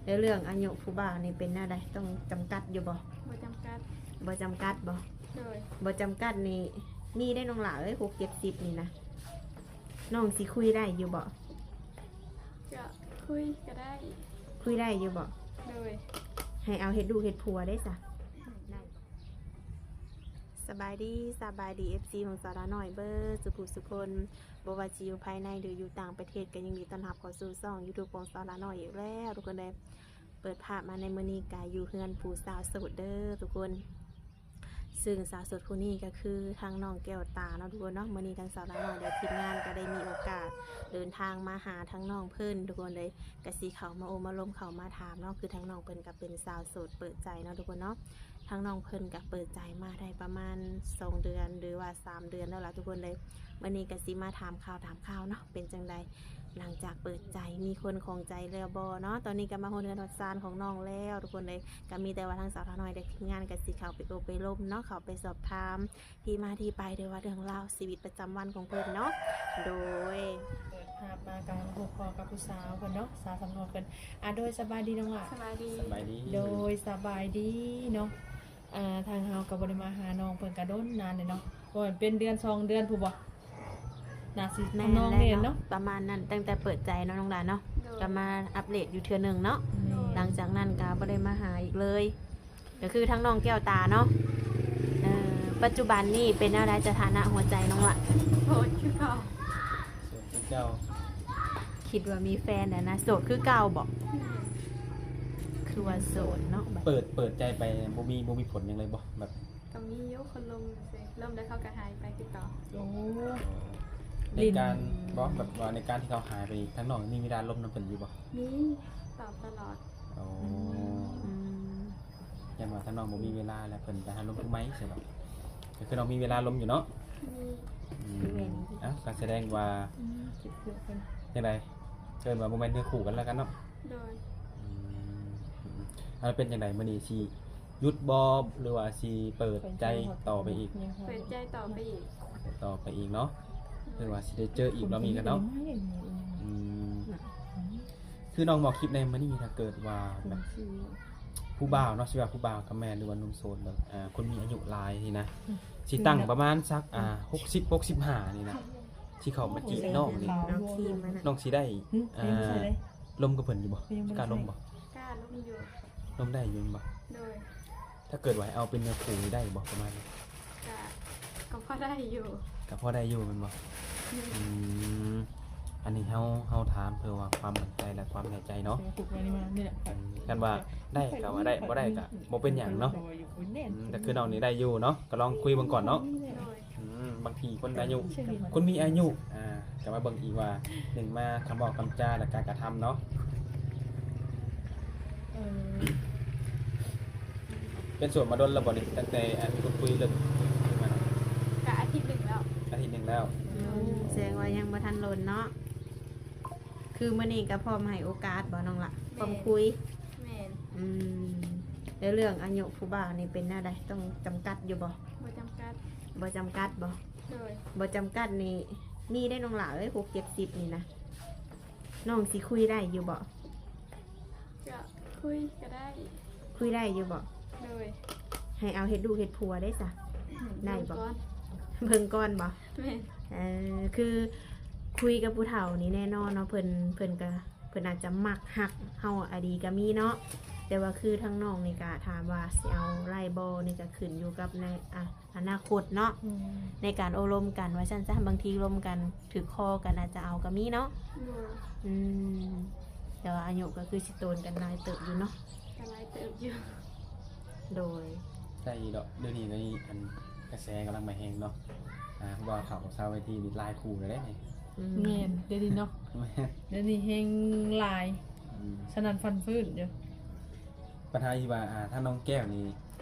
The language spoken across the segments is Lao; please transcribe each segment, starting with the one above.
ແລ້ວເລື່ອງອາຍຸຜູ້ບ່າວນີ້ເປັນແນວໃດ? ຕ້ອງຈຳກັດຢູ່ບໍ່? ບໍ່ຈຳກັດ. ບໍ່ຈຳກັດບໍ່? ໂດຍ. ບໍ່ຈຳກັດນີ້ມີໄດ້ນ້ອງຫຼ້າເອີຍ ຫົກເຈັດສິບນີ້ນະ ນ້ອງຊິຄຸຍໄດ້ຢູ່ບໍ່? ກໍຄຸຍກໍໄດ້. ຄຸຍໄດ້ຢູ່ບໍ່? ໂດຍ. ໃຫ້ເອົາເຮັດລູກເຮັດຜົວເດ້ຊະ. ສະບາຍດີ ສະບາຍດີ ເອັຟຊີ ຂອງສາວຫຼ້ານ້ອຍເບິດສູ່ຜູ້ສູ່ຄົນ ບໍ່ວ່າຊິຢູ່ພາຍໃນ ຫຼື ຢູ່ຕ່າງປະເທດ ກໍຍິນດີຕ້ອນຮັບເຂົ້າສູ່ຊ່ອງຢູທູບຂອງສາວຫຼ້ານ້ອຍອີກແລ້ວທຸກຄົນເດີ. ເປີດພາບມາໃນມື້ນີ້ກໍຢູ່ເຮືອນຜູ້ສາວໂສດເດີທຸກຄົນ ຊຶ່ງສາວໂສດຜູ້ນີ້ກໍຄືທາງນ້ອງແກ້ວຕາເນາະທຸກຄົນເນາະ. ມື້ນີ້ທາງສາວຫຼ້ານ້ອຍ ແລະ ທີມງານກໍໄດ້ມີໂອກາດເດີນທາງມາຫາທາງນ້ອງເພິ່ນທຸກຄົນເລີຍ ກໍຊິເຂົ້າມາໂອ້ມາລົມ ເຂົ້າມາຖາມເນາະ. ຄືທາງນ້ອງເພິ່ນກໍເປັນສາວໂສດເປີດໃຈເນາະທຸກຄົນເນາະ. ທາງນ້ອງເພິ່ນກໍເປີດໃຈມາໄດ້ປະມານສອງເດືອນ ຫຼືວ່າສາມເດືອນແລ້ວລະທຸກຄົນເລີຍ. ມື້ນີ້ກໍຊິມາຖາມຂ່າວຖາມຄາວເນາະ ເປັນຈັ່ງໃດ ຫຼັງຈາກເປີດໃຈ ມີຄົນຂອງໃຈແລ້ວບໍ່ເນາະ? ຕອນນີ້ກໍມາຮອດເຮືອນຮອດຊານຂອງນ້ອງແລ້ວທຸກຄົນເລີຍ. ກໍມີແຕ່ວ່າທາງສາວຫຼ້ານ້ອຍ ແລະ ທີມງານກໍຊິເຂົ້າໄປໂອ້ໄປລົມເນາະ ເຂົ້າໄປສອບຖາມທີ່ມາທີ່ໄປ ຫຼືວ່າເລື່ອງລາວຊີວິດປະຈຳວັນຂອງເພິ່ນເນາະ. ໂດຍ ເປີດພາບມາກໍພົບພໍ້ກັບຜູ້ສາວເພິ່ນເນາະ ສາວສຳນວນເພິ່ນ. ອາ ໂດຍ ສະບາຍດີນ້ອງຫຼ້າ. ສະບາຍດີ. ສະບາຍດີ. ໂດຍ ສະບາຍດີເນາະ. ອາ ທາງເຮົາກໍບໍ່ໄດ້ມາຫານ້ອງເພິ່ນກໍດົນນານແລ້ວເນາະ ບໍ່ແມ່ນເປັນເດືອນສອງເດືອນພຸ້ນບໍ່? ໜ້າຊິ ແມ່ນ ທຳນອງນີ້ເນາະ ປະມານນັ້ນ ຕັ້ງແຕ່ເປີດໃຈເນາະນ້ອງຫຼ້າເນາະ. ໂດຍ. ກໍມາອັບເດດຢູ່ເທື່ອໜຶ່ງເນາະ. ໂດຍ. ຫຼັງຈາກນັ້ນກໍບໍ່ໄດ້ມາຫາອີກເລີຍ ກໍຄືທາງນ້ອງແກ້ວຕາເນາະ. ເອີ ປັດຈຸບັນນີ້ເປັນແນວໃດສະຖານະຫົວໃຈນ້ອງລະ? ໂສດຄືເກົ່າ. ໂສດຄືເກົ່າ. ຄິດວ່າມີແຟນແລ້ວນະ ໂສດຄືເກົ່າບໍ? ອືມ. ຄືວ່າໂສດເນາະ. ເປີດ ເປີດໃຈໄປ ບໍ່ມີ ບໍ່ມີຜົນຫຍັງເລີຍບໍ? ແບບ ກໍມີຢູ່ຄົນລົມຊື່ໆ ລົມແລ້ວເຂົາກໍຫາຍໄປຄືເກົ່າ. ໂອ້ ໃນການ ບໍ່ ແບບວ່າໃນການທີ່ເຂົາຫາຍໄປນີ້ ທາງນ້ອງມີເວລາລົມນຳເພິ່ນຢູ່ບໍ່? ມີ ຕອບຕະຫຼອດ. ໂອ້ ອືມ ຢ້ານວ່າທາງນ້ອງບໍ່ມີເວລາ ແລ້ວເພິ່ນໄປຫາລົມຜູ້ໃໝ່ຊັ້ນດອກ. ກໍຄືນ້ອງມີເວລາລົມຢູ່ເນາະ? ມີ. ອືມ ເອົ້າ ກໍສະແດງວ່າ ອືມ ຈັ່ງໃດ ເອີ້ນວ່າບໍ່ແມ່ນເນື້ອຄູ່ກັນແລ້ວກັນເນາະ? ໂດຍ. ອືມ ແລ້ວເປັນຈັ່ງໃດ ມື້ນີ້ຊິ ຢຸດບໍ່ ຫຼືວ່າຊິເປີດໃຈຕໍ່ໄປອີກ? ເປີດໃຈຕໍ່ໄປອີກ. ຕໍ່ໄປອີກເນາະ ອືມ ຫຼືວ່າຊິໄດ້ເຈີອີກລອບນີ້ກັນເນາະ. ອືມ ອືມ ຄືນ້ອງມອງຄິດໃນມື້ນີ້ ຖ້າເກີດວ່າແບບຜູ້ບ່າວເນາະ ຊິວ່າຜູ້ບ່າວກໍແມ່ນ ຫຼືວ່າໜຸ່ມໂສດແບບ ອ່າ ຄົນມີອາຍຸຫຼາຍນີ້ນະ ອືມ ຊິຕັ້ງປະມານສັກ ອ່າ ຫົກສິບ ຫົກສິບຫ້ານີ້ນະ ຊິເຂົ້າມາຈີບນ້ອງນີ້ ນ້ອງຊິໄດ້ ອືມ ອ່າ ລົມກັບເພິ່ນຢູ່ບໍ່? ກ້າລົມບໍ່? ກ້າລົມຢູ່. ລົມໄດ້ຢູ່ແມ່ນບໍ່? ໂດຍ. ຖ້າເກີດວ່າໃຫ້ເອົາເປັນເນື້ອຄູ່ນີ້ໄດ້ບໍ່ ປະມານນີ້? ກະ ກໍພໍໄດ້ຢູ່. ກໍພໍໄດ້ຢູ່ແມ່ນບໍ່? ອືມ ອືມ ອັນນີ້ເຮົາ ເຮົາຖາມເພື່ອວ່າຄວາມໝັ້ນໃຈ ແລະ ຄວາມແນ່ໃຈເນາະ. ອືມ ຄັນວ່າໄດ້ກໍວ່າໄດ້ ບໍ່ໄດ້ກໍບໍ່ເປັນຫຍັງເນາະ. ອືມ ແຕ່ຄືນ້ອງນີ້ໄດ້ຢູ່ເນາະ ກໍລອງຄຸຍເບິ່ງກ່ອນເນາະ. ໂດຍ. ອືມ ບາງທີຄົນອາຍຸ ຄົນມີອາຍຸ ອ່າ ກໍມາເບິ່ງອີກວ່າ ໜຶ່ງມາຄຳເວົ້າຄຳຈາ ແລະ ການກະທຳເນາະ. ເອີ ເປັນໂສດມາດົນແລ້ວບໍ່ນີ້? ຕັ້ງແຕ່ ອັນ ຄົບຄຸຍເລີ່ມມາ ກະອາທິດໜຶ່ງແລ້ວ. ອາທິດໜຶ່ງແລ້ວ. ອືມ ແສດງວ່າຍັງບໍ່ທັນດົນເນາະ. ຄືມື້ນີ້ກໍພ້ອມໃຫ້ໂອກາດບໍ່ນ້ອງລະ? ແມ່ນ. ພ້ອມຄຸຍ? ແມ່ນ. ອືມ ແລ້ວເລື່ອງອາຍຸຜູ້ບ່າວນີ້ເປັນແນວໃດ? ຕ້ອງຈຳກັດຢູ່ບໍ່? ບໍ່ຈຳກັດ. ບໍ່ຈຳກັດບໍ່? ໂດຍ. ບໍ່ຈຳກັດນີ້ມີໄດ້ນ້ອງຫຼ້າເອີຍ ຫົກເຈັດສິບນີ້ນະ ນ້ອງຊິຄຸຍໄດ້ຢູ່ບໍ່? ກໍຄຸຍກໍໄດ້. ຄຸຍໄດ້ຢູ່ບໍ່? ໂດຍ. ໃຫ້ເອົາເຮັດລູກເຮັດຜົວເດ້ຊະ. ອືມ ໄດ້ບໍ່? ເບິ່ງກ່ອນ. ເບິ່ງກ່ອນບໍ່? ແມ່ນ. ເອີ ຄືຄຸຍກັບຜູ້ເຖົ້ານີ້ແນ່ນອນເນາະ ເພິ່ນ ເພິ່ນກໍ ເພິ່ນອາດຈະມັກຮັກເຮົາອີ່ຫລີກໍມີເນາະ ແຕ່ວ່າຄືທາງນ້ອງນີ້ກໍຖາມວ່າຊິເອົາໄດ້ບໍ່ນີ້ ກໍຂຶ້ນຢູ່ກັບໃນ ອະ ອະນາຄົດເນາະ. ອືມ ໃນການໂອ້ລົມກັນວ່າຊັ້ນຊະ ບາງທີລົມກັນຖືກຄໍກັນອາດຈະເອົາກໍມີເນາະ. ໂດຍ. ອືມ ແຕ່ວ່າອາຍຸກໍຄືຊິໂຕນກັນຫຼາຍເຕີບຢູ່ເນາະ. ກໍຫຼາຍເຕີບຢູ່. ໂດຍ. ໃຊ່ດອກ ດຽວນີ້ກໍມີອັນກະແສກຳລັງມາແຮງເນາະ ອ່າ ຜູ້ບ່າວເຖົ້າສາວເວທີນີ້ຫຼາຍຄູ່ແລ້ວເດ້ນີ້. ອືມ ແມ່ນ ດຽວນີ້ເນາະ. ແມ່ນ ດຽວນີ້ແຮງຫຼາຍ. ອືມ ສະນັ້ນຟັນຟື້ນຢູ່. ບັນຫາທີ່ວ່າ ອ່າ ທາງນ້ອງແກ້ວນີ້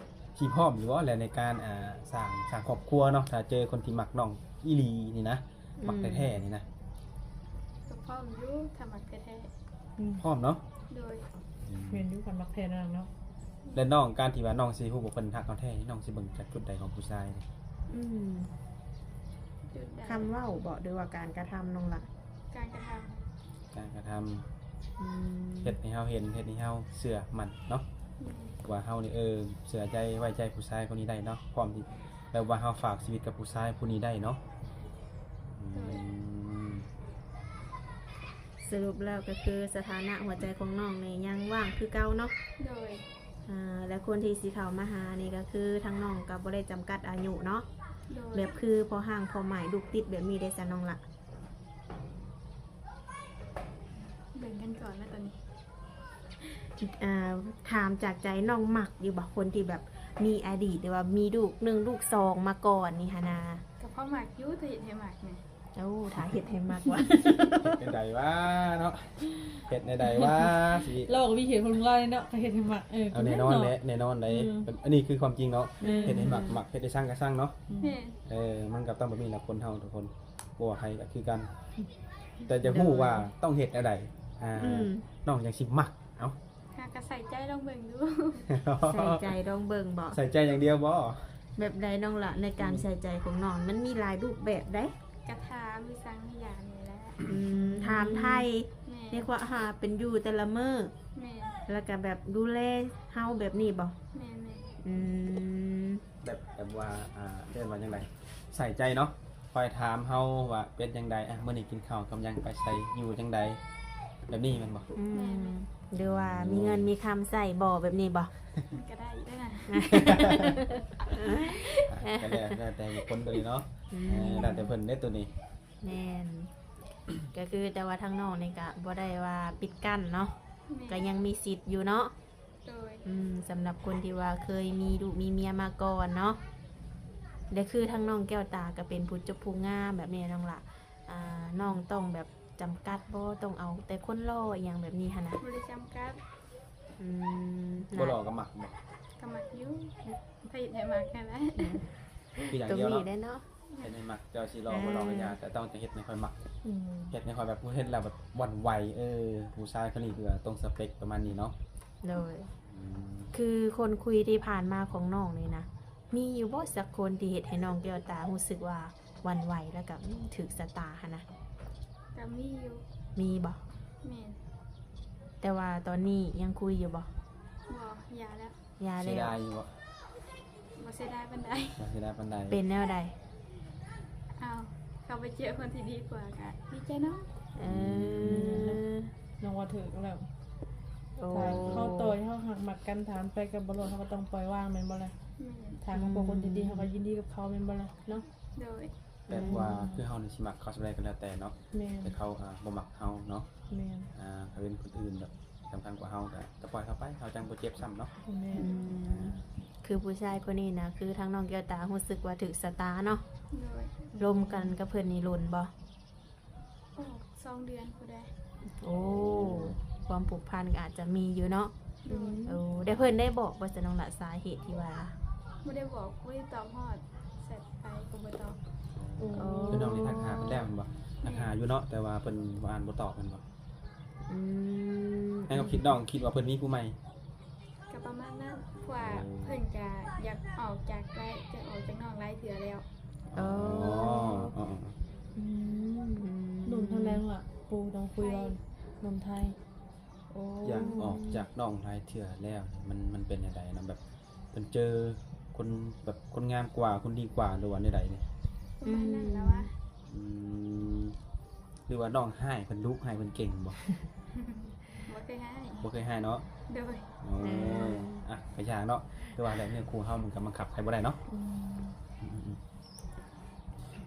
ຊິພ້ອມຢູ່ບໍ່ ແລະ ໃນການ ອ່າ ສ້າງ ສ້າງຄອບຄົວເນາະ ຖ້າເຈີຄົນທີ່ມັກນ້ອງອີ່ຫຼີນີ້ນະ? ອືມ ມັກແທ້ໆນີ້ນະ. ກໍພ້ອມຢູ່ ຖ້າມັກແທ້ໆ. ອືມ ພ້ອມເນາະ. ໂດຍ. ອືມ ແມ່ນຢູ່ ຄັນມັກແທ້ນັ້ນເນາະ. ແລະ ນ້ອງ ການທີ່ວ່ານ້ອງຊິຮູ້ວ່າເພິ່ນຮັກເຮົາແທ້ ນ້ອງຊິເບິ່ງຈາກຈຸດໃດຂອງຜູ້ຊາຍ? ອືມ ຈຸດໃດ? ຄຳເວົ້າບໍ ຫຼືວ່າການກະທຳນ້ອງລະ? ການກະທຳ. ການກະທຳ. ເຮັດໃຫ້ເຮົາເຫັນ ເຮັດໃຫ້ເຮົາເຊື່ອໝັ້ນເນາະ ແມ່ນ ວ່າເຮົານີ້ ເອີ ເຊື່ອໃຈໄວ້ໃຈຜູ້ຊາຍຄົນນີ້ໄດ້ເນາະ ພ້ອມທີ່ແບບວ່າເຮົາຝາກຊີວິດກັບຜູ້ຊາຍຜູ້ນີ້ໄດ້ເນາະ ອືມ ສະຫຼຸບແລ້ວກໍຄືສະຖານະຫົວໃຈຂອງນ້ອງນີ້ຍັງວ່າງຄືເກົ່າເນາະ ໂດຍ ອ່າ ແລະຄົນທີ່ຊິເຂົ້າມາຫານີ້ກໍຄືທາງນ້ອງກໍບໍ່ໄດ້ຈຳກັດອາຍຸເນາະ ໂດຍ ແບບຄືພໍ່ຮ້າງພໍ່ໝ້າຍລູກຕິດແບບນີ້ເດ້ຊະນ້ອງລະ? ເບິ່ງກັນກ່ອນນະຕອນນີ້ ອ່າ ຖາມຈາກໃຈ ນ້ອງມັກຢູ່ບໍ່ ຄົນທີ່ແບບມີອະດີດ ຫຼືວ່າມີລູກໜຶ່ງລູກສອງມາກ່ອນນີ້ຫັ້ນນະ? ກໍພໍມັກຢູ່ ຖ້າເຮັດໃຫ້ມັກນະ. ໂອ້ ຖ້າເຮັດໃຫ້ມັກວ່າ ເຮັດແນວໃດວະເນາະ ເຮັດແນວໃດວະ ຊິ ລາວກໍມີເຫດຜົນຂອງລາວເນາະ ຖ້າເຮັດໃຫ້ມັກ ເອີ ເອົາແນ່ນອນແຫຼະ ແນ່ນອນໃດ ເອີ ອັນນີ້ຄືຄວາມຈິງເນາະ ເອີ ເຮັດໃຫ້ມັກ ມັກ ເຮັດໃຫ້ຊັງກໍຊັງເນາະ ອືມ ແມ່ນ ເອີ ມັນກໍຕ້ອງແບບນີ້ແຫຼະ ຄົນເຮົາທຸກຄົນ ບໍ່ວ່າໃຜກໍຄືກັນ ແຕ່ຈະຮູ້ວ່າຕ້ອງເຮັດແນວໃດ ອ່າ ອືມ ນ້ອງຈັ່ງຊິມັກ ເອົ້າ ຫາກໍໃສ່ໃຈລອງເບິ່ງດູ ໃສ່ໃຈລອງເບິ່ງບໍ? ໃສ່ໃຈຢ່າງດຽວບໍ? ແບບໃດນ້ອງລະ ໃນການ ອືມ ໃສ່ໃຈຂອງນ້ອງ ມັນມີຫຼາຍຮູບແບບໃດ໋ ກະຖາມ ມີສັງມີຫຍັງນີ້ແຫຼະ ອືມ ຖາມໄຖ່ ແມ່ນ ໃນຄວາມຫາເປັນຢູ່ແຕ່ລະມື້ ແມ່ນ ແລ້ວກະແບບດູແລເຮົາແບບນີ້ບໍ? ແມ່ນໆ ອືມ ແບບ ແບບວ່າ ອ່າ ເອີ້ນວ່າຈັ່ງໃດ ໃສ່ໃຈເນາະ ຄອຍຖາມເຮົາວ່າເປັນຈັ່ງໃດ ອ່ະ ມື້ນີ້ກິນເຂົ້າກັບຫຍັງ ໄປໃສ ຢູ່ຈັ່ງໃດ ແບບນີ້ແມ່ນບໍ່? ອືມ ແມ່ນໆ ຫຼືວ່າມີເງິນ ອືມ ມີຄຳໃຊ້ບໍ່ ແບບນີ້ບໍ່? ມັນກໍໄດ້ເດ້ນະ ອ່ະ ກໍແລ້ວ ແລ້ວແຕ່ບຸກຄົນຕົວນີ້ເນາະ ອືມ ເອີ ແລ້ວແຕ່ເພິ່ນເດ້ຕົວນີ້ ແມ່ນ ກໍຄືແຕ່ວ່າທາງນ້ອງນີ້ກໍບໍ່ໄດ້ວ່າປິດກັ້ນເນາະ ແມ່ນ ກໍຍັງມີສິດຢູ່ເນາະ. ໂດຍ ອືມ ສຳລັບຄົນທີ່ວ່າເຄີຍມີລູກມີເມຍມາກ່ອນເນາະ ແລະ ຄືທາງນ້ອງແກ້ວຕາກໍເປັນຜູ້ຈົບຜູ້ງາມແບບນີ້ນ້ອງລະ ອ່າ ນ້ອງຕ້ອງແບບຈຳກັດບໍ່ ຕ້ອງເອົາແຕ່ຄົນຫຼໍ່ອີ່ຫຍັງແບບນີ້ຫັ້ນນະ? ບໍ່ໄດ້ຈຳກັດ ອືມ ບໍ່ຫຼໍ່ກໍມັກບໍ່? ກໍມັກຢູ່ ຖ້າເຮັດໃຫ້ມັກຫັ້ນແຫຼະ ອືມ ຄືຢ່າງດຽວເນາະ ເຮັດໃຫ້ມັກ ເຈົ້າຊິຫຼໍ່ບໍ່ຫຼໍ່ກໍຢ່າ ແຕ່ຕ້ອງຈະເຮັດໃຫ້ຂ້ອຍມັກ ອືມ ເຮັດໃຫ້ຂ້ອຍແບບ ເຫັນແລ້ວແບບຫວັ່ນໄຫວ ເອີ ຜູ້ຊາຍຄົນນີ້ຄືວ່າຕົງສະເປັກປະມານນີ້ເນາະ ໂດຍ ອືມ ຄືຄົນຄຸຍທີ່ຜ່ານມາຂອງນ້ອງນີ້ນະ ມີຢູ່ບໍ່ສັກຄົນທີ່ເຮັດໃຫ້ນ້ອງແກ້ວຕາຮູ້ສຶກວ່າຫວັ່ນໄຫວ ແລ້ວກໍ ອືມ ຖືກຊະຕາຫັ້ນນະ? ກໍມີຢູ່ ມີບໍ່? ແມ່ນ ແຕ່ວ່າຕອນນີ້ຍັງຄຸຍຢູ່ບໍ່? ບໍ່ ຢ່າແລ້ວ ຢ່າແລ້ວ ເສຍດາຍຢູ່ບໍ່? ບໍ່ເສຍດາຍປານໃດ ບໍ່ເສຍດາຍປານໃດ ເປັນແນວໃດ? ອ້າວ ເຂົາໄປເຈີຄົນທີ່ດີກວ່າກະດີໃຈນຳ ເອີ ອືມ ນ້ອງວ່າຖືກແລ້ວ ໂອ້ ຖ້າເຮົາຕໍ່ໃຫ້ເຮົາຮັກມັກກັນ ຖ້າມັນໄປກັນບໍ່ລອດ ເຮົາກໍຕ້ອງປ່ອຍວາງແມ່ນບໍ່ລະ? ແມ່ນ ຖ້າເຮົາພົບຄົນທີ່ດີ ເຮົາກໍຍິນດີກັບເຂົາແມ່ນບໍ່ລະເນາະ? ໂດຍ ແບບວ່າ ອືມ ຄືເຮົານີ້ຊິມັກເຂົາສ່ຳໃດກໍແລ້ວແຕ່ເນາະ ແມ່ນ ແຕ່ເຂົາ ອ່າ ບໍ່ມັກເຮົາເນາະ ແມ່ນ ອ່າ ຖ້າເປັນຄົນອື່ນແບບສຳຄັນກວ່າເຮົາ ກໍ ກໍປ່ອຍເຂົາໄປ ເຮົາຈັ່ງບໍ່ເຈັບຊ້ຳເນາະ ແມ່ນ ອືມ ອ່າ ຄືຜູ້ຊາຍຄົນນີ້ນະ ຄືທາງນ້ອງແກ້ວຕາຮູ້ສຶກວ່າຖືກຊະຕາເນາະ ໂດຍ ລົມກັນກັບເພິ່ນນີ້ດົນບໍ່? ໂອ້ ສອງເດືອນພຸ້ນໃດ໋ ໂອ້ ຄວາມຜູກພັນກໍອາດຈະມີຢູ່ເນາະ ໂດຍ ໂອ້ ແຕ່ເພິ່ນໄດ້ບອກບໍ່ຊະນ້ອງລະ ສາເຫດທີ່ວ່າ? ບໍ່ໄດ້ບອກ ບໍ່ໄດ້ຕອບຮອດ ແຊັດໄປກໍບໍ່ຕອບ ໂອ້ ໂອ້ ຄືນ້ອງໄດ້ທັກຫາເພິ່ນແລ້ວແມ່ນບໍ່? ແມ່ນ ທັກຫາຢູ່ເນາະ ແຕ່ວ່າເພິ່ນບໍ່ອ່ານບໍ່ຕອບແມ່ນບໍ່? ອືມ ໃນຄວາມຄິດນ້ອງຄິດວ່າເພິ່ນມີຜູ້ໃໝ່? ກໍປະມານນັ້ນ ເພາະວ່າ ໂອ້ ເພິ່ນກະຢາກອອກຈາກໄລ ຈາກ ອອກຈາກນ້ອງຫຼາຍເທື່ອແລ້ວ ອໍ ອໍ ອໍ ອືມ ໜຸ່ມທາງໃດລະ ປູນ້ອງຄຸຍວ່າ ໄທ ໜຸ່ມໄທ ໂອ້ ຢາກອອກຈາກນ້ອງຫຼາຍເທື່ອແລ້ວ ມັນ ມັນເປັນຈັ່ງໃດນະ ແບບເພິ່ນເຈີຄົນແບບຄົນງາມກວ່າ ຄົນດີກວ່າ ຫຼືວ່າແນວໃດນີ້? ປະມານນັ້ນລະວະ ອືມ ອືມ ຫຼືວ່ານ້ອງຮ້າຍ ເພິ່ນດຸຮ້າຍ ເພິ່ນເກັ່ງບໍ່? ບໍ່ເຄີຍຮ້າຍ ບໍ່ເຄີຍຮ້າຍເນາະ ໂດຍ ອໍ ເອີ ອ່ະ ກໍຢ່າເນາະ ຄືວ່າແຫຼະ ເນື້ອຄູ່ເຮົາມັນກໍບັງຄັບໃຜບໍ່ໄດ້ເນາະ ອືມ ອືມ ອືມ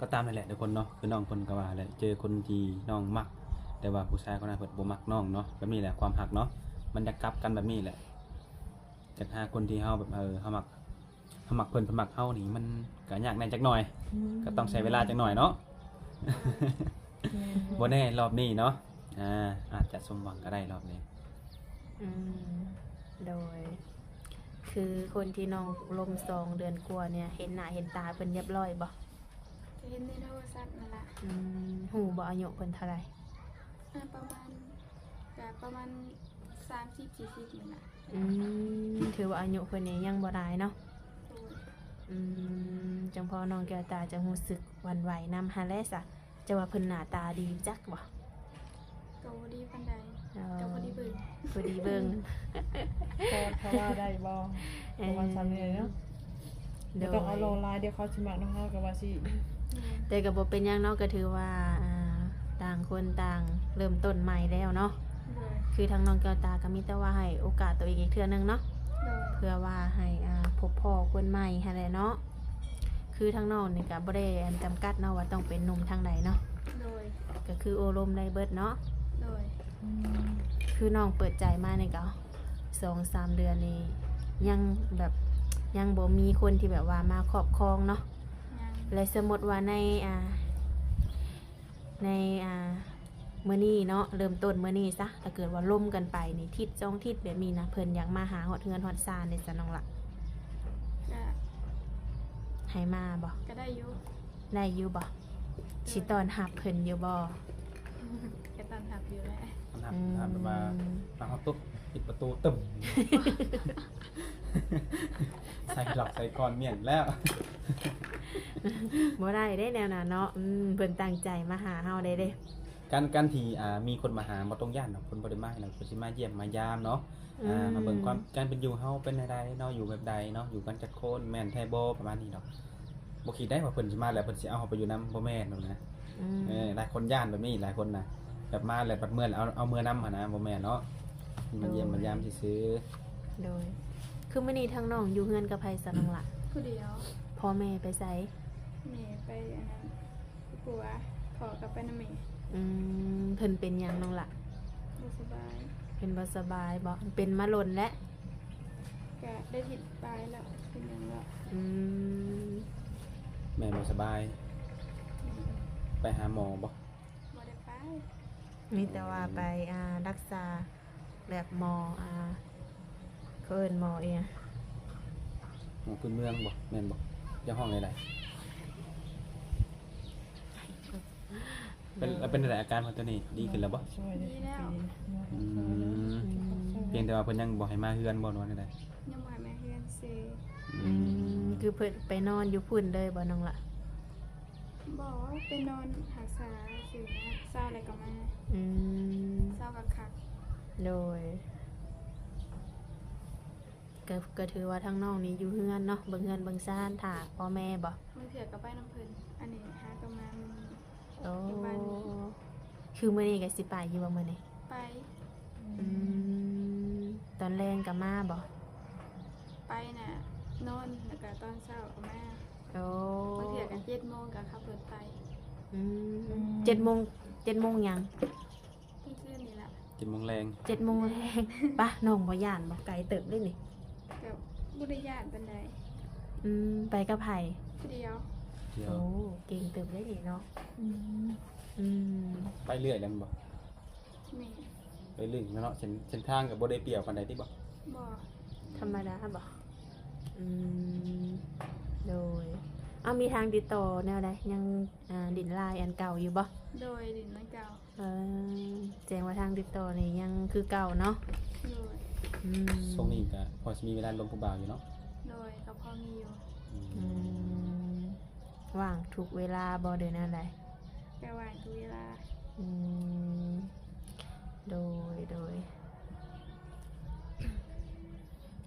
ກໍຕາມນັ້ນແຫຼະທຸກຄົນເນາະ ຄືນ້ອງເພິ່ນກໍວ່າແຫຼະ ເຈີຄົນທີ່ນ້ອງມັກ ແຕ່ວ່າຜູ້ຊາຍຄົນນັ້ນເພິ່ນບໍ່ມັກນ້ອງເນາະ ແບບນີ້ແຫຼະຄວາມຮັກເນາະ ມັນຢາກກັບກັນແບບນີ້ແຫຼະ ຢາກຫາຄົນທີ່ເຮົາແບບ ເອີ ເຮົາມັກ ເຮົາມັກເພິ່ນ ເພິ່ນມັກເຮົານີ້ ມັນກໍຍາກແດ່ຈັກໜ່ອຍ ອືມ ກໍຕ້ອງໃຊ້ເວລາຈັກໜ່ອຍເນາະ ແມ່ນ ບໍ່ແນ່ລອບນີ້ເນາະ ອ່າ ອາດຈະສົມຫວັງກໍໄດ້ລອບນີ້ ອືມ ໂດຍ ຄືຄົນທີ່ນ້ອງລົມສອງເດືອນກວ່ານີ້ ເຫັນໜ້າເຫັນຕາເພິ່ນຮຽບຮ້ອຍບໍ່? ກໍເຫັນໃນໂທລະສັບນັ້ນລະ ອືມ ຮູ້ບໍ່ອາຍຸເພິ່ນເທົ່າໃດ? ອ່າ ປະມານ ກະປະມານສາມສິບ ສີ່ສິບນີ້ລະ ອືມ ຖືວ່າອາຍຸເພິ່ນນີ້ຍັງບໍ່ຫຼາຍເນາະ ໂດຍ ອືມ ຈັ່ງພໍນ້ອງແກ້ວຕາຈະຮູ້ສຶກຫວັ່ນໄຫວນຳຫັ້ນແຫຼະຊະ ເຈົ້າວ່າເພິ່ນໜ້າຕາດີຈັກບໍ່? ກໍບໍ່ດີປານໃດ ກໍພໍດີເບິ່ງ ພໍດີເບິ່ງ ພໍ ພໍວ່າໄດ້ບໍ່? ເອີ ປະມານສ່ຳນີ້ເນາະ. ໂດຍ ບໍ່ຕ້ອງເອົາຫຼໍ່ຫຼາຍ ດຽວເຂົາຊິມັກນຳເຮົາ ກໍວ່າຊິ ແຕ່ກໍບໍ່ເປັນຫຍັງເນາະ ກໍຖືວ່າ ອ່າ ຕ່າງຄົນຕ່າງເລີ່ມຕົ້ນໃໝ່ແລ້ວເນາະ. ໂດຍ ຄືທາງນ້ອງແກ້ວຕາກໍມີແຕ່ວ່າໃຫ້ໂອກາດຕົວເອງອີກເທື່ອໜຶ່ງເນາະ. ໂດຍ ເພື່ອວ່າໃຫ້ ອ່າ ພົບພໍ້ຄົນໃໝ່ຫັ້ນແຫຼະເນາະ. ຄືທາງນ້ອງນີ້ກໍບໍ່ໄດ້ ອັນ ຈຳກັດເນາະວ່າຕ້ອງເປັນໜຸ່ມທາງໃດເນາະ. ໂດຍ ກໍຄືໂອ້ລົມໄດ້ເບິດເນາະ. ໂດຍ ອືມ ຄືນ້ອງເປີດໃຈມານີ້ກໍສອງສາມເດືອນນີ້ ຍັງແບບ ຍັງບໍ່ມີຄົນທີ່ແບບວ່າມາຄອບຄອງເນາະ. ຍັງ ແລະ ສົມມຸດວ່າໃນ ອ່າ ໃນ ອ່າ ມື້ນີ້ເນາະ ເລີ່ມຕົ້ນມື້ນີ້ຊະ ຖ້າເກີດວ່າລົມກັນໄປນີ້ ທິດສອງທິດແບບນີ້ນະ ເພິ່ນຢາກມາຫາຮອດເຮືອນຮອດຊານເດ້ຊະນ້ອງລະ? ກະ ໃຫ້ມາບໍ່? ກະໄດ້ຢູ່. ໄດ້ຢູ່ບໍ່? ໂດຍ ຊິຕ້ອນຮັບເພິ່ນຢູ່ບໍ່? ກະຕ້ອນຮັບຢູ່ແຫຼະ. ຕ້ອນຮັບ ອືມ ຕ້ອນຮັບແບບວ່າມາຮອດປຸບ ປິດປະຕູຕຶ້ມ ໃສ່ລັອກໃສ່ກອນມ້ຽນແລ້ວ. ບໍ່ໄດ້ເດ້ແນວນັ້ນເນາະ. ອືມ ເພິ່ນຕັ້ງໃຈມາຫາເຮົາໄດ້ເດ້. ການ ການທີ່ ອ່າ ມີຄົນມາຫາບໍ່ຕ້ອງຢ້ານດອກ ເພິ່ນບໍ່ໄດ້ມາໃຫ້ເນາະ ເພິ່ນຊິມາຢ້ຽມມາຢາມເນາະ. ອືມ ອ່າ ມາເບິ່ງຄວາມ ການເປັນຢູ່ເຮົາເປັນແນວໃດເນາະ ຢູ່ແບບໃດເນາະ ຢູ່ກັນຈັກຄົນ ແມ່ນແທ້ບໍ່ ປະມານນີ້ດອກ. ບໍ່ຄິດໄດ້ວ່າເພິ່ນຊິມາແລ້ວເພິ່ນຊິເອົາເຮົາໄປຢູ່ນຳ ບໍ່ແມ່ນດອກນະ. ອືມ ເອີ ຫຼາຍຄົນຢ້ານແບບນີ້ ຫຼາຍຄົນນະ ແບບມາແລ້ວບັດເມືອແລ້ວເອົາ ເອົາເມືອນຳຫັ້ນນະ ບໍ່ແມ່ນເນາະ ມາຢ້ຽມ ໂດຍ ມາຢາມຊື່ໆ. ໂດຍ ຄືມື້ນີ້ທາງນ້ອງຢູ່ເຮືອນກັບໃຜຊະນ້ອງລະ? ຜູ້ດຽວ. ພໍ່ແມ່ໄປໃສ? ແມ່ໄປອັນນັ້ນ ຜົວ ພໍ່ກໍໄປນຳແມ່. ອືມ ເພິ່ນເປັນຫຍັງນ້ອງລະ? ບໍ່ສະບາຍ. ເພິ່ນບໍ່ສະບາຍບໍ? ເປັນມາດົນແລ້ວ? ກະໄດ້ທິດປາຍແລ້ວ ເປັນຫຍັງແລ້ວ. ອືມ ແມ່ບໍ່ສະບາຍ. ອືມ ໄປຫາໝໍບໍ? ບໍ່ໄດ້ໄປ. ມີແຕ່ວ່າໄປ ອ່າ ຮັກສາ ແບບໝໍ ອ່າ ເຂົາເອີ້ນໝໍອີ່ຫຍັງ? ໝໍພື້ນເມືອງບໍ? ແມ່ນບໍ? ເຈົ້າຮ້ອງໃດ? ເປັນ ເປັນໃດອາການຂອງຕົວນີ້? ດີຂຶ້ນແລ້ວບໍ? ດີແລ້ວ. ອືມ ອືມ ພຽງແຕ່ວ່າເພິ່ນຍັງບໍ່ໃຫ້ມາເຮືອນບໍ ຫຼືວ່າແນວໃດ? ຍັງບໍ່ໃຫ້ມາເຮືອນຊື່. ອືມ ອືມ ຄືເພິ່ນໄປນອນຢູ່ພຸ້ນເລີຍບໍນ້ອງລະ? ບໍ່ ໄປນອນຮັກສາຊື່ນະ ເຊົາແລ້ວກໍມາ. ອືມ ເຊົາຄັກໆ. ໂດຍ ກໍ ກໍຖືວ່າທາງນ້ອງນີ້ຢູ່ເຮືອນເນາະ ເບິ່ງເຮືອນເບິ່ງຊານ ຖ້າພໍ່ແມ່ບໍ? ບາງເທື່ອກໍໄປນຳເພິ່ນ ອັນນີ້ຫາກໍມາມື້ນີ້. ໂອ້ ຄືມື້ນີ້ກໍຊິໄປຢູ່ບໍ່ມື້ນີ້? ໄປ. ອືມ ຕອນແລງກໍມາບໍ? ໄປນະ ນອນ ແລ້ວກໍຕອນເຊົ້າກໍມາ. ໂອ້ ບາງເທື່ອກໍເຈັດໂມງກໍຂັບລົດໄປ. ອືມ ເຈັດໂມງ ເຈັດໂມງຫຍັງ? ກາງຄືນນີ້ລະ ເຈັດໂມງແລງ. ເຈັດໂມງແລງ ປະ ນ້ອງບໍ່ຢ້ານບໍ? ໄກເຕີບເດ້ນີ້. ກໍບໍ່ໄດ້ຢ້ານປານໃດ. ອືມ ໄປກັບໃຜ? ຜູ້ດຽວ. ດຽວ. ໂອ້ ເກັ່ງເຕີບເດ້ນີ້ເນາະ. ອືມ ອືມ ໄປເລື້ອຍແລ້ວແມ່ນບໍ່? ແມ່ນ. ໄປເລື້ອຍເນາະ ເສັ້ນ ເສັ້ນທາງກໍບໍ່ໄດ້ປ່ຽວປານໃດຕິບໍ? ບໍ່. ທຳມະດາບໍ? ອືມ ໂດຍ. ເອົາ ມີທາງຕິດຕໍ່ແນວໃດ? ຍັງ ອ່າ ຫຼິ້ນ LINE ອັນເກົ່າຢູ່ບໍ? ໂດຍ ຫຼິ້ນອັນເກົ່າ. ເອີ ແສດງວ່າທາງຕິດຕໍ່ນີ້ຍັງຄືເກົ່າເນາະ. ໂດຍ. ອືມ ຊ່ວງນີ້ກໍພໍຊິມີເວລາລົມຜູ້ບ່າວຢູ່ເນາະ. ໂດຍ ກໍພໍມີຢູ່. ອືມ ອືມ ວ່າງທຸກເວລາບໍ່ ຫຼືແນວໃດ? ກໍວ່າງທຸກເວລາ. ອືມ ໂດຍ ໂດຍ.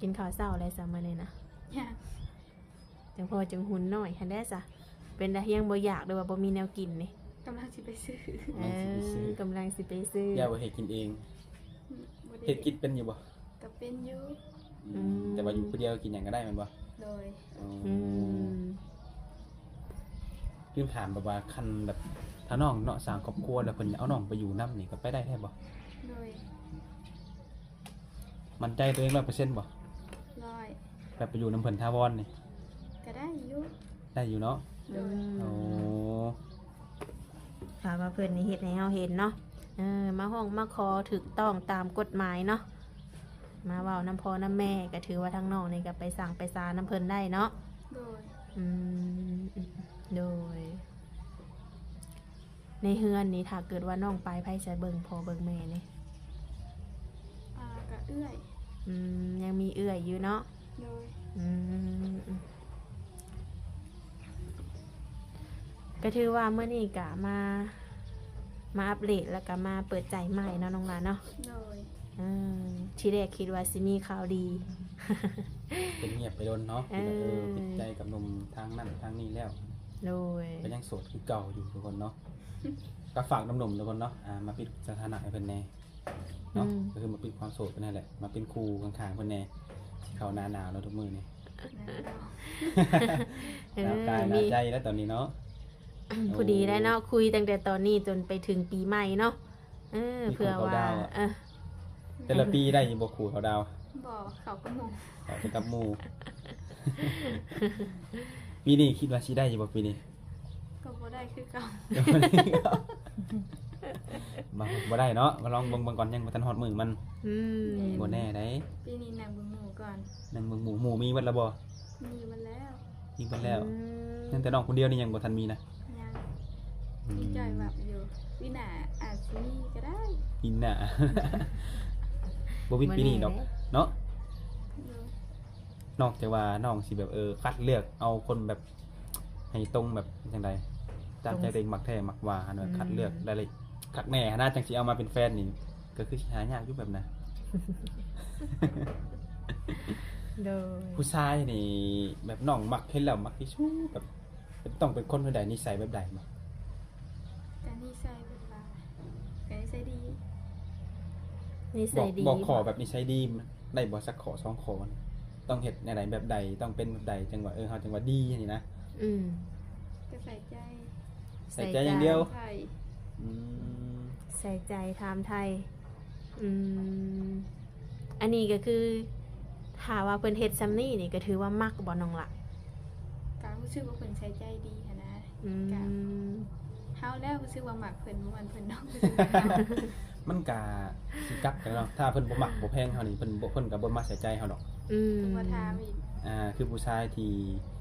ກິນເຂົ້າເຊົ້າແລ້ວຊະມື້ນີ້ນະ? ຍັງ. ຈັ່ງພໍຈັ່ງຫຸ່ນໜ້ອຍຫັ້ນແຫຼະຊະ. ເປັນໃດ ຍັງບໍ່ຢາກ ຫຼືວ່າບໍ່ມີແນວກິນນີ້? ກຳລັງຊິໄປຊື້. ເອີ ກຳລັງຊິໄປຊື້ ກຳລັງຊິໄປຊື້. ຢ່າວ່າເຮັດກິນເອງ. ອືມ ບໍ່ໄດ້ ເຮັດກິນເປັນຢູ່ບໍ່? ກໍເປັນຢູ່. ອືມ ອືມ ແຕ່ວ່າຢູ່ຜູ້ດຽວກິນຫຍັງກໍໄດ້ແມ່ນບໍ່? ໂດຍ. ອໍ ອືມ ລືມຖາມ ແບບວ່າຄັນແບບ ຖ້ານ້ອງເນາະ ສ້າງຄອບຄົວແລ້ວ ເພິ່ນເອົານ້ອງໄປຢູ່ນຳນີ້ ກໍໄປໄດ້ແທ້ບໍ່? ໂດຍ. ໝັ້ນໃຈຕົວເອງຮ້ອຍເປີເຊັນບໍ່? ຮ້ອຍ. ແບບໄປຢູ່ນຳເພິ່ນຖາວອນນີ້? ກໍໄດ້ຢູ່. ໄດ້ຢູ່ເນາະ? ໂດຍ. ອືມ ໂອ້ ຖ້າວ່າເພິ່ນນີ້ເຮັດໃຫ້ເຮົາເຫັນເນາະ ເອີ ມາຮ້ອງມາຂໍຖືກຕ້ອງຕາມກົດໝາຍເນາະ ມາເວົ້ານຳພໍ່ນຳແມ່ ກໍຖືວ່າທາງນ້ອງນີ້ກໍໄປສ້າງໄປສານຳເພິ່ນໄດ້ເນາະ? ໂດຍ. ອືມ ໂດຍ. ໃນເຮືອນນີ້ ຖ້າເກີດວ່ານ້ອງໄປ ໃຜຊິເບິ່ງພໍ່ເບິ່ງແມ່ນີ້? ອ່າ ກະເອື້ອຍ. ອືມ ຍັງມີເອື້ອຍຢູ່ເນາະ? ໂດຍ. ອືມ ກະຖືວ່າມື້ນີ້ກະມາ ມາອັບເດດ ແລ້ວກໍມາເປີດໃຈໃໝ່ເນາະ ນ້ອງຫຼ້າເນາະ. ໂດຍ. ອືມ ທີແລກຄິດວ່າຊິມີຂ່າວດີ ເປັນງຽບໄປດົນເນາະ ເອີ ຄິດວ່າ ເອີ ປິດໃຈກັບໜຸ່ມທາງນັ້ນທາງນີ້ແລ້ວ. ໂດຍ. ກໍຍັງໂສດຄືເກົ່າຢູ່ທຸກຄົນເນາະ. ກໍຝາກໜຸ່ມໆ ທຸກຄົນເນາະ ອ່າ ມາປິດສະຖານະໃຫ້ເພິ່ນແດ່ເນາະ. ອືມ ກໍຄືມາປິດຄວາມໂສດເພິ່ນຫັ້ນແຫຼະ ມາເປັນຄູ່ຂ້າງໆ ເພິ່ນແດ່ ຊິເຂົ້າໜ້າໜາວແລ້ວທຸກມື້ນີ້. ໜາວ ເອີ ໜາວກາຍໜາວໃຈແລ້ວຕອນນີ້ເນາະ. ໂອ້ ພໍດີໄດ້ເນາະ ຄຸຍຕັ້ງແຕ່ຕອນນີ້ຈົນໄປເຖິງປີໃໝ່ເນາະ. ເອີ ມີ ເພື່ອວ່າ ເອີ ແຕ່ລະປີໄດ້ຢູ່ບໍ່ຄູ່ເຂົ້າດາວ? ບໍ່ ເຂົ້າກັບໝູ່ ເຂົ້າແຕ່ກັບໝູ່. ປີນີ້ຄິດວ່າຊິໄດ້ຢູ່ບໍ່ປີນີ້? ກໍບໍ່ໄດ້ຄືເກົ່າ. ບໍ່ໄດ້ເນາະ ມາລອງເບິ່ງເບິ່ງກ່ອນ ຍັງບໍ່ທັນຮອດມື້ມັນ. ອືມ ບໍ່ແນ່ໃດ໋. ປີນີ້ນັ່ງເບິ່ງໝູ່ກ່ອນ ນັ່ງເບິ່ງໝູ່. ໝູ່ມີເບິດແລ້ວບໍ່? ມີເບິດແລ້ວ. ມີເບິດແລ້ວ. ອືມ ຍັງແຕ່ນ້ອງຄົນດຽວນີ້ຍັງບໍ່ທັນມີນະ? ຍັງ. ອືມ ມີຈ່ອຍວ່າຢູ່ ປີໜ້າອາດຊິມີກໍໄດ້. ປີໜ້າ ບໍ່ວິດປີນີ້ດອກເນາະ. ໂດຍ. ນອກຈາກວ່ານ້ອງຊິແບບ ເອີ ຄັດເລືອກເອົາຄົນແບບ ໃຫ້ຕົງແບບຈັ່ງໃດ ຕາມໃຈຕົວເອງມັກແທ້ມັກວ່າຫັ້ນ ແບບ ອືມ ຄັດເລືອກໄດ້ເລີຍ ຄັກແນ່ຫັ້ນນະ ຈັ່ງຊິເອົາມາເປັນແຟນນີ້ ກໍຄືຊິຫາຍາກຢູ່ແບບນັ້ນ. ໂດຍ. ຜູ້ຊາຍນີ້ແບບນ້ອງມັກ ເຫັນແລ້ວມັກທີ່ສຸດ ແບບ ຕ້ອງເປັນຄົນແນວໃດ ນິໄສແບບໃດບໍ? ກໍນິໄສແບບວ່າ ກໍນິໄສດີ. ນິໄສດີ. ບອກ ບອກຂໍ້ແບບນິໄສດີໄດ້ບໍ່ ສັກຂໍ້ສອງຂໍ້? ຕ້ອງເຮັດແນວໃດ ແບບໃດ ຕ້ອງເປັນແບບໃດ ຈັ່ງວ່າ ເອີ ເຮົາຈັ່ງວ່າດີນີ້ນະ. ອືມ ກໍໃສ່ໃຈ. ໃສ່ໃຈຢ່າງດຽວ. ໃສ່ໃຈ. ອືມ ໃສ່ໃຈ ຖາມໄຖ່. ອືມ ອັນນີ້ກໍຄື ຖ້າວ່າເພິ່ນເຮັດຊ່ຳນີ້ນີ້ ກໍຖືວ່າມັກບໍ່ ນ້ອງຫຼ້າ? ກໍຮູ້ສຶກວ່າເພິ່ນໃສ່ໃຈດີຫັ້ນນະ. ອືມ ກໍເຮົາແຫຼະຮູ້ສຶກວ່າມັກເພິ່ນ ບໍ່ແມ່ນເພິ່ນດອກ. ມັນກະຊິກັບກັນເນາະ ຖ້າເພິ່ນບໍ່ມັກບໍ່ແພງເຮົານີ້ ເພິ່ນບໍ່ ເພິ່ນກໍບໍ່ມາໃສ່ໃຈເຮົາດອກ. ອືມ ເພິ່ນບໍ່ຖາມອີກ. ອ່າ ຄືຜູ້ຊາຍທີ່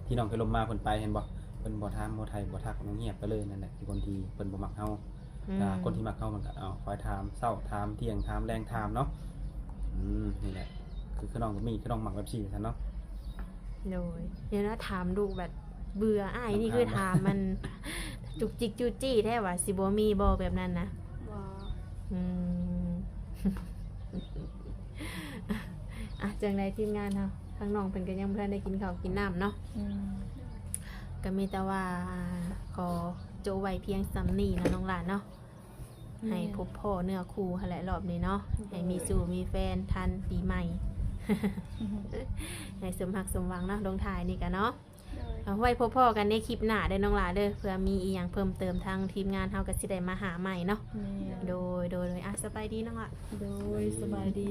ທີ່ນ້ອງເຄີຍລົມມາເພິ່ນໄປ ເຫັນບໍ່ ເພິ່ນບໍ່ຖາມບໍ່ໄຖ່ບໍ່ທັກ ນ້ອງງຽບໄປເລີຍ. ນັ້ນແຫຼະຄືຄົນທີ່ເພິ່ນບໍ່ມັກເຮົາ. ອືມ ແຕ່ຄົນທີ່ມັກເຮົາມັນກໍ ເອົາ ຄອຍຖາມເຊົ້າຖາມທ່ຽງຖາມແລງຖາມເນາະ. ອືມ ນີ້ແຫຼະ ຄື ຄືນ້ອງກໍມີ ຄືນ້ອງມັກແບບຊີ້ຊັ້ນເນາະ. ໂດຍ. ດຽວນະ ຖາມລູກແບບເບື່ອອ້າຍນີ້ ຖາມ ຄືຖາມມັນຈຸກຈິກຈູ້ຈີ້ແທ້ຫວາ ຊິບໍ່ມີບໍ່ແບບນັ້ນນະ? ບໍ່. ອືມ ອ່ະ ຈັ່ງໃດທີມງານເຮົາ ທາງນ້ອງເພິ່ນກໍຍັງບໍ່ທັນໄດ້ກິນເຂົ້າກິນນ້ຳເນາະ. ອືມ ກໍມີແຕ່ວ່າຂໍໂຈະໄວ້ພຽງສ່ຳນີ້ເນາະ ນ້ອງຫຼ້າເນາະ. ແມ່ນ. ໃຫ້ພົບພໍ້ເນື້ອຄູ່ຫັ້ນແຫຼະ ລອບນີ້ເນາະ. ໂດຍ. ໃຫ້ມີຊູ້ມີແຟນທັນປີໃໝ່ ໃຫ້ສົມຮັກສົມຫວັງເນາະ ລົງທ້າຍນີ້ກະເນາະ. ໂດຍ. ເອົາໄວ້ພົບພໍ້ກັນໃນຄລິບໜ້າເດີນ້ອງຫຼ້າເດີ ເພື່ອມີອີ່ຫຍັງເພີ່ມເຕີມ ທາງທີມງານເຮົາກໍຊິໄດ້ມາຫາໃໝ່ເນາະ. ແມ່ນ. ໂດຍ ໂດຍ ໂດຍ. ອ່ະ ສະບາຍດີນ້ອງຫຼ້າ. ໂດຍ ສະບາຍດີ.